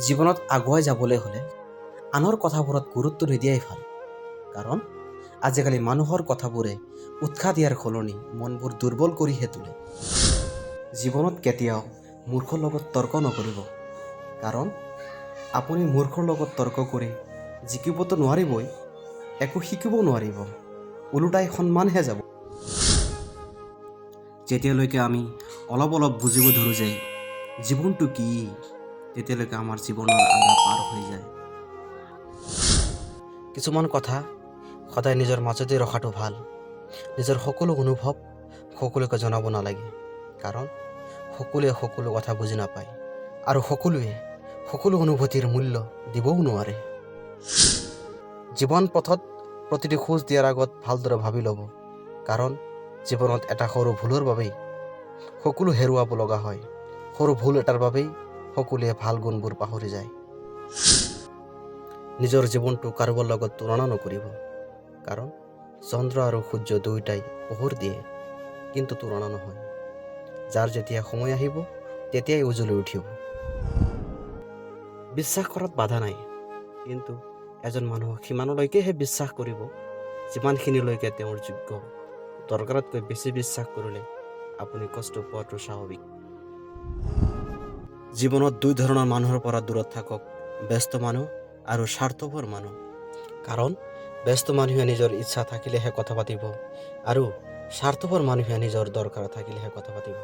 জীৱনত আগুৱাই যাবলৈ হ'লে আনৰ কথাবোৰত গুৰুত্ব নিদিয়াই ভাল, কাৰণ আজিকালি মানুহৰ কথাবোৰে উৎসাহ দিয়াৰ সলনি মনবোৰ দুৰ্বল কৰিহে তোলে। জীৱনত কেতিয়াও মূৰ্খৰ লগত তৰ্ক নকৰিব, কাৰণ আপুনি মূৰ্খৰ লগত তৰ্ক কৰি জিকিবতো নোৱাৰিবই, একো শিকিবও নোৱাৰিব, ওলোটাই সন্মানহে যাব। যেতিয়ালৈকে আমি অলপ অলপ বুজিব ধৰোঁ যে জীৱনটো কি, তেতিয়ালৈকে আমাৰ জীৱনৰ আধা পাৰ হৈ যায়। কিছুমান কথা সদায় নিজৰ মাজতে ৰখাটো ভাল। নিজৰ সকলো অনুভৱ সকলোকে জনাব নালাগে, কাৰণ সকলোৱে সকলো কথা বুজি নাপায় আৰু সকলোৱে সকলো অনুভূতিৰ মূল্য দিবও নোৱাৰে। জীৱন পথত প্ৰতিটো খোজ দিয়াৰ আগত ভালদৰে ভাবি ল'ব, কাৰণ জীৱনত এটা সৰু ভুলৰ বাবেই সকলো হেৰুৱাব লগা হয়। সৰু ভুল এটাৰ বাবেই সকলোৱে ভাল গুণবোৰ পাহৰি যায়। নিজৰ জীৱনটো কাৰোবাৰ লগত তুলনা নকৰিব, কাৰণ চন্দ্ৰ আৰু সূৰ্য দুয়োটাই পোহৰ দিয়ে, কিন্তু তুলনা নহয়। যাৰ যেতিয়া সময় আহিব, তেতিয়াই উজলি উঠিব। বিশ্বাস কৰাত বাধা নাই, কিন্তু এজন মানুহক সিমানলৈকেহে বিশ্বাস কৰিব যিমানখিনিলৈকে তেওঁৰ যোগ্য। দৰকাৰতকৈ বেছি বিশ্বাস কৰিলে আপুনি কষ্ট পোৱাটো স্বাভাৱিক। জীৱনত দুই ধৰণৰ মানুহৰ পৰা দূৰত থাকক, ব্যস্ত মানুহ আৰু স্বাৰ্থপৰ মানুহ। কাৰণ ব্যস্ত মানুহে নিজৰ ইচ্ছা থাকিলেহে কথা পাতিব আৰু স্বাৰ্থপৰ মানুহে নিজৰ দৰকাৰ থাকিলেহে কথা পাতিব।